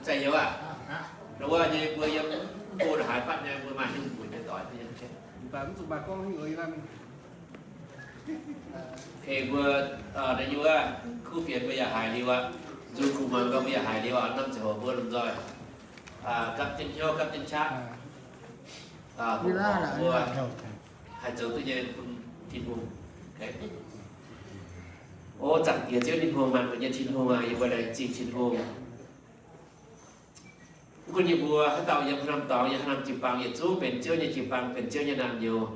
Zai youz aac, wuov nyei mbuo yiem mv go haaix fatv nyei, mbuo maaih hnyouv mbuox nyei doic. Mbuo, wuov, kuv fienx mbuo yaac haiz liuz aqv, nzuqc kuv muangx gau mbuo yaac haiz liuz aqv, norm ziangh hoc mbuo lomh nzoih gapv jienv hnyouv gapv jienv qaqv, mbuo haih zoux duqv nyei bun Tin-Hungh. O Zaangc Diex Ziouv Tin-Hungh, maanc mbuo nyei Tin-Hungh aac, yie mbuo laengz zingh Tin-Hungh. Mv gunv yie mbuo haaix dauh yiem haaix norm dorngx, yiem haaix norm jiu-baang, yietc zungv benx Ziouv nyei jiu-baang, benx Ziouv nyei naamh nyouz.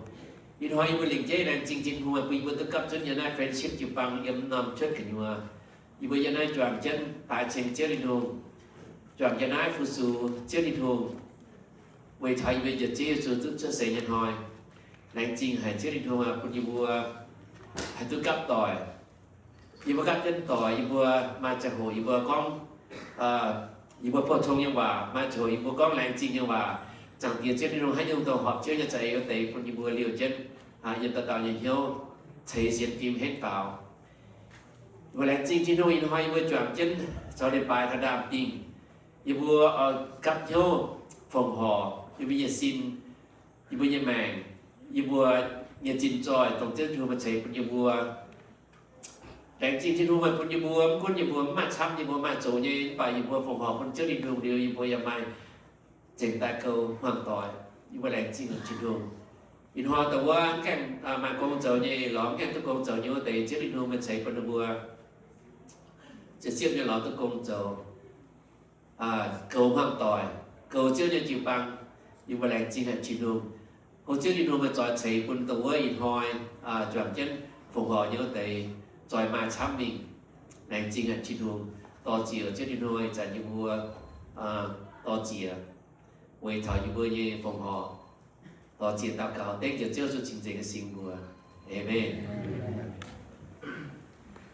Ih hnoi yie mbuo lingc jeiv laengz zingh Tin-Hungh, bun yie mbuo duqv gapv zunv yiem naaiv friendship jiu-baang yiem norm cuotv gu'nyuoz. Yie mbuo yiem naaiv juangc jienv daaih ceng Ziouv Tin-Hungh, juangc yiem naaiv fu-sux Ziouv Tin-Hungh, weic taux yie mbuo njiec Ziouv Yesu duqv cuotv seix nyei hnoi. Laengz zingh haic Ziouv Tin-Hungh aac, bun yie mbuo haih duqv gapv doic. Yie mbuo gapv jienv doic, yie mbuo maaih ziangh hoc yie mbuo gorngv, yie mbuo pou-tong nyei waac, maaih ziangh hoc yie mbuo gorngv laengz zingh nyei waac. Zaangc Diex Ziouv Tin-Hungh, haaix nyungc dongh horpc Ziouv nyei za'eix wuov deix bun yie mbuo liouh jienv, yiem dauh dauh nyei hnyouv ceix sienx fim henv faaux. Yie mbuo laengz zingh Tin-Hungh, ih hnoi yie mbuo juangc jienv zoux leiz-baaix taux ndaamv-dingh. Yie mbuo gapv hnyouv fongc horc yie mbuo nyei sin, yie mbuo nyei maengc, yie mbuo nyei zinh zoih dongh Ziouv Tin-Hungh meih ceix bun yie mbuo. Laengz zingh Tin-Hungh meih bun yie mbuo, mv gunv yie mbuo mv maaih camv, yie mbuo maaih zoux nyei, mv baac yie mbuo fongc horc bun Ziouv Tin-Hungh liuz, yie mbuo yaac maaih zengc daaih goux hmuangx doic. Yie mbuo laengz zingh Tin-Hungh. Ih hnoi dongh wuov mv gaengh maaih gong zoux nyei lorz mv gaengh duqv gong zoux nyei wuov deix, Ziouv Tin-Hungh meih ceix bun ninh mbuo ziepc siepv nyei lorz duqv gong zoux, goux hmuangx doic, goux Ziouv nyei jiu-baang. Yie mbuo laengz zingh haic Tin-Hungh. Hungh Ziouv Tin-Hungh meih zoix ceix bun dongh wuov ih hnoi juangc jienv fongc horc nyei wuov deix zoix maaih camv mingh. Laengz zingh haic Tin-Hungh. Dor-ziec Ziouv Tin-Hungh, ih zanc yie mbuo dor-ziec weic taux yie mbuo nyei fongc horc. Dor-ziec daux gaux dengv Diex Ziouv Yesu cing-nzengc nyei singx mbuox. Aamen.